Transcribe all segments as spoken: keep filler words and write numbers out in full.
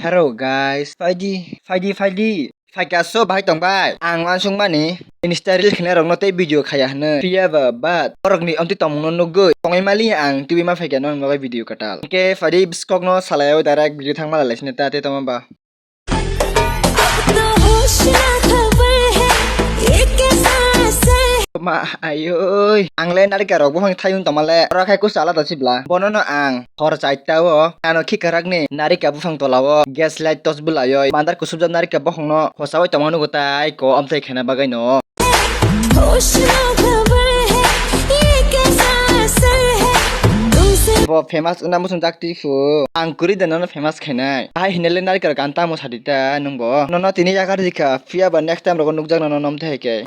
Hello guys, phaidi, phaidi, phaidi. Phaikha so bahai tong bai. Ang uansukmani Insta reel khainai rokno tei video khaya hwnwi. Phiya ba but borokni omtwi tongmungno nugwi tongwi mali ang tubui ma phaikha nokni bagwi video kwtal. Hwnkhe phaidi bwskokno salai o direct video thangma lai sini ta tei tongma ba. Ma ayoi, ang le narika rok buphang thayung tongma le, oro khai kusa alada sibla. Bono no ang hor chaita o ano khikarak ni narika buphang tola o gas light torch bwlaioi mandar kusubjak narika buphang no khosa oi tongma nugo tai ko amthai khaina bagwi no. Bo famous wngna muchung jak twi phu. Ang kwrwi de nono famous khainai. Hai hinale narikal gan tamo sadi ta nwng bo. Nono tini yakar dikha. Phiya ba next time rogo nukjak nono nom thai khe.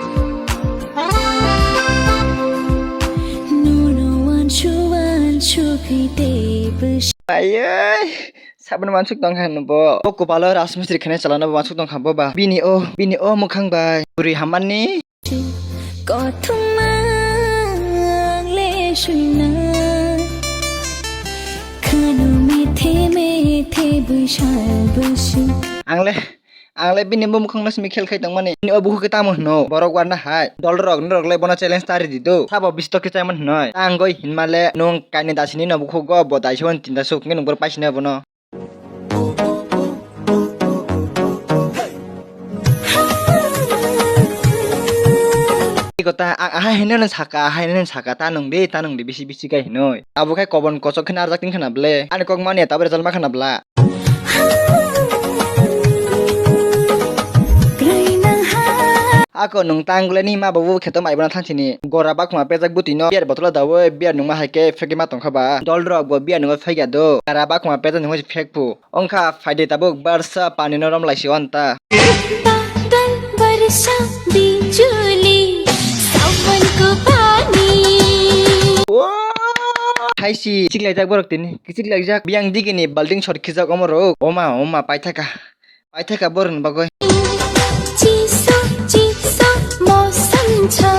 Ayai. Sabun mansuk tong kha no bo. Bo kopalo rajmistri khainai chalano bo mansuk tong kha bo ba. Bini o, bini o mwkhang bai. Bwrwi hamani. Kothoma ang le suina. Khano methe methe bwsal bwswi. Ang le, ang le bini bumkhang no simi khel khai tongmani. Bini o bukhuk khe tamo hwno? Borok warna hai. Dol rok, norok le bono challenge tari di do. Sabo bistok khe chaimani hwnoi. Tangoi hinma le nwng kainwi dasini no bukhuk go bo daisoni tinta suk nge nwng bor paisini bono. Iko ta, a-, ahai hinwi no saka, ahai hinwi no saka, ta nwng di, ta nwng di, bisi, bisi kai hinwi. Abo khai kobon kosok khe narwk tin khana ble. Ani kok mani ta bai result ma khana bla. Ako nwng tang gle ni ma babu kheto mai bono thang sini. Gora bakma pejak bwtwi no beer bottle o dawi beer nungma hai khe phek ma tong kha ba. Dol rok bo beer nungwi phek ya do. Gora bakma pejak nungwi phek phu. Ongkha phaidi tabuk barsa pani no rom laisi o anta. Badal barsa bijuli sawan ko pani. Haisi kichik laijak borok tini, kichik laijak. Biyang digini balding sor khijak omo rok. Oma, oma, paithaka. Paithaka borok ni bagwi. Chiso, chiso, mosam cha,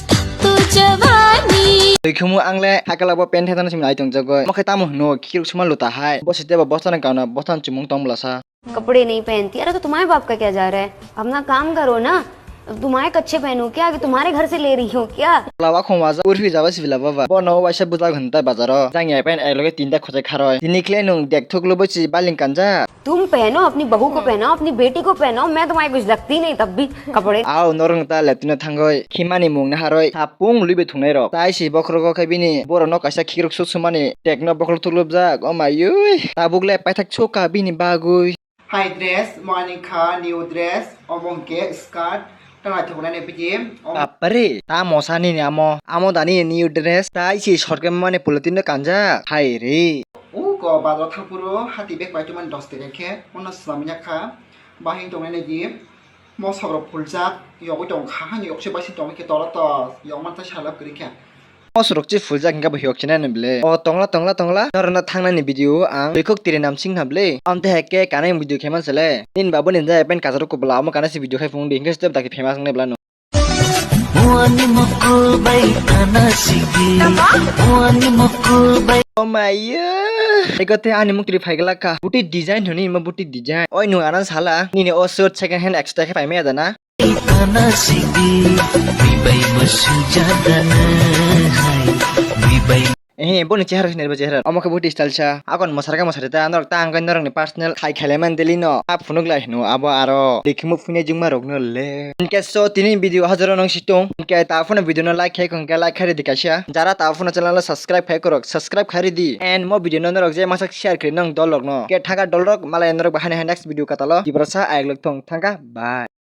thap to jawani. Twi khumu ang le hakala bo pen thai thana simi ai tong jagoi. Omo khe tamo hwno, khirok suma luta hai. Bo site bo bostano kauna, bostano chumung tong bwlasa. कपड़े नहीं पहनती। अरे तो तुम्हारे बाप का क्या जा रहा है, अपना काम करो ना। अब तुम्हारे कच्छे पहनूं क्या, कि तुम्हारे घर से ले रही हूँ क्या? Lawa khong waja urphi jaba sibila baba. Bono waisa bujak hwnta bazaro. Jang ya pen ekloge tinta khojai kharoi. Tini khle nwng dek thuk lubo si baling kanja. तुम पहनो, अपनी बहू को पहनाओ, अपनी बेटी को पहनाओ, मैं तुम्हारे कुछ लगती नहीं तब भी कपड़े। Au norok ta leptino thangoi. Khimani mung na haroi. Sapung luibe thungnai rok. Tai si bokhrogo khe bini. Borok no kaisa khirok suk sumani. Tekno bokhro thuk lubjak. O mayui. Tabuk le paithak soka bini bagwi. Hai dress, mani kha new dress, omo hwnkhe skirt, tei naithok nai bidi, omo. Bapre, ta mosa nini amo, amo dani new dress, ta isi sorkhe mani polythene no kanjak, hai re. Uko bazar thangphuru hati bag pai tongmani dos taka khe, ono swlamya kha, bahing tongnai nai di, mosok rok phuljak, yogwi tong kha, hani yokse baising tongwi khe toro tos, yokmani tei salab kwrwi khe. Mosok rok chi phuljak hingke bo hiyok chinai no bile. O tongla, tongla, tongla. Norok no thangnani video o ang twikhok tiri nam sing na bile. Amte hai ke kanai video khe man sele. Nini babu ni jai pen kachar kubla amo kana si video khai phung di hingke step daki famous nai bla no. Muani mukul bai tana sigi. Muani mukul bai. Oh my. Eko te ani mukti phai gla ka. Buti design huni ma buti design. Oi nu anan sala. Nini o shirt second hand extra khe pai me adana. Tana sidi, bibai masujadana hai, bibai. Eh, boni chehara sini ba chehara. Omo khe buti style sa. Akon mosarka mosari ta, norok ta angkai norok ni personal khai khelai man deli no. A phunuk lai hino, abo aro. Dikhimu phunai jungma rok no le. Inke so tini video hajaro nong situng. Inke ta phone video no like khai khon ke like khai di kaisa. Jara ta phone channel subscribe khai korok, subscribe khai di. And mo video no norok je masak share kri nong dol rok no. Ke thaka dol rok malai norok bahani hai next video katalo. Tiprasa ayok lok thong thangka. Bye.